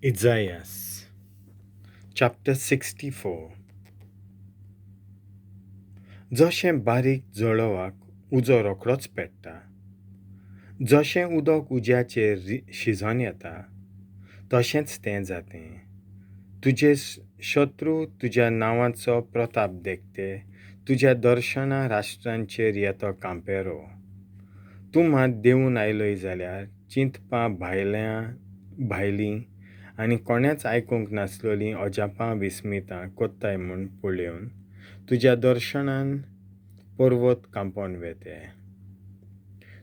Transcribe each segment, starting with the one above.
Isaiah chapter 64. जशें बारीक जळोवाक उजो रोखडोच पेट्टा, जशें उदक उज्याचेर शिजोन येता, तशेंच तें जातें. तुजे शत्रू तुज्या नांवाचो प्रताप देखते, तुज्या दर्शना राष्ट्रांचेर येतो कांपेरो. तूं मात देंवून आयलोय जाल्यार चिंतपां भायलीं आनी कोणेंच आयकूंक नासलोलीं अजापां विस्मितां कोत्ताय म्हूण पळोवन तुज्या दर्शनान पर्वत कांपोन वेते.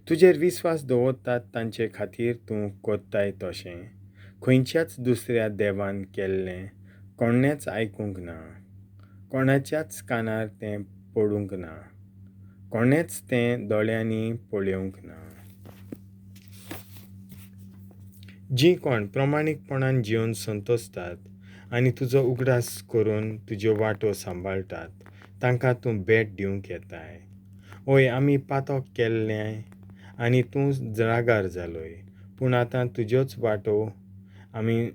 तुजेर विस्वास दवरतात तांचे खातीर तूं कोत्ताय तशें खंयच्याच दुसऱ्या देवान केल्लें कोणेंच आयकूंक ना, कोणाच्याच कानार तें पडूंक ना, कोणेंच तें दोळ्यांनी पळोवंक ना. जीं कोण प्रमाणीकपणान जिवन संतोसतात आनी तुजो उगडास करून तुज्यो वाटो सांबाळटात तांकां तूं भेट दिवंक येताय. ओय, आमी पातक केल्लें आनी तूं रागार जालोय, पूण आतां तुज्योच वाटो आमी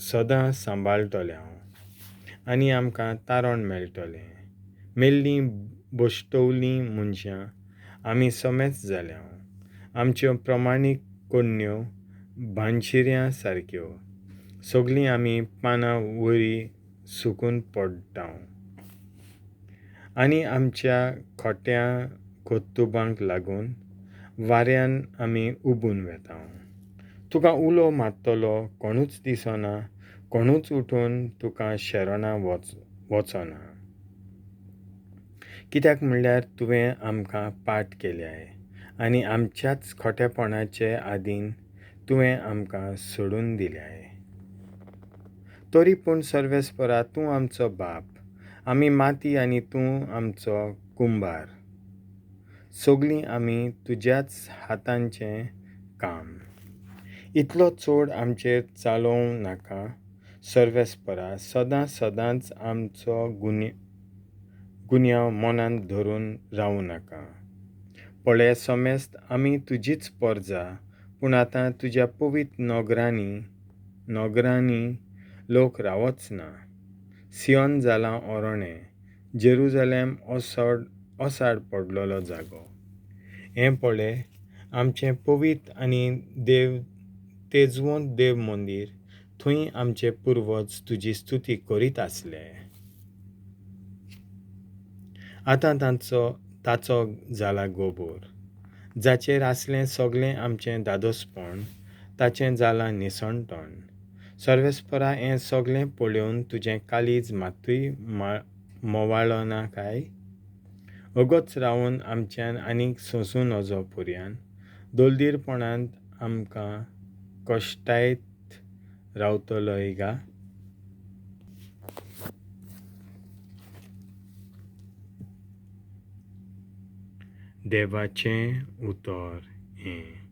सदां सांबाळटले आनी आमकां तारण मेळटलें. मेल्लीं भश्टवलीं मनशां आमी समेच जाल्या, आमच्यो प्रमाणीक कोण्ण्यो भानशिऱ्यां सारक्यो, सगलीं आमी पानां वरी सुकून पडटा आनी आमच्या खोट्या कर्तुबांक लागून वाऱ्यान आमी उबून वेता. तुका उलो मारतलो कोणूच दिसना, कोणूच उठून तुका शरणा वचना. कित्याक म्हणल्यार तुवें आमकां पाट केल्याय आनी आमच्याच खोटेपणाचे आदीन तुवें आमकां सोडून दिल्याय. तरी पूण सर्वेस्परा, तूं आमचो बाप, आमी माती आनी तूं आमचो कुंबार, सगलीं आमी तुज्याच हातांचें काम. इतलो चड आमचेर चालोवं नाका सर्वेस्परा, सदां सदांच आमचो गुन्यांव मनांत धरून रावूं नाका. पळय समेस्त आमी तुजीच परजा, पूण आतां तुज्या पवित्र नगरांनी लोक रावच ना. सियोन जालां ओरणें, जेरुजालेम ओसाड पडलेलो जागो. हें पळय, आमचें पवित्र आनी देव तेजवंत देव मंदीर, थंय आमचे पुर्वज तुजी स्तुती करीत आसले. आतां ताचो जाला गोबोर, जाचेर आसलें सगलें आमचें दादोसपण, ताचें जालां निसणटण. सर्वेस्परा, हें सगलें पळोवन तुजें काळीज मात्तूय मोवाळना काय? ओगोच रावन आमच्यान आनीक सोंसूं नजो पुरयान दलदीरपणांत आमकां कश्टायत रावतलोय गा? देवाचें उतर हें.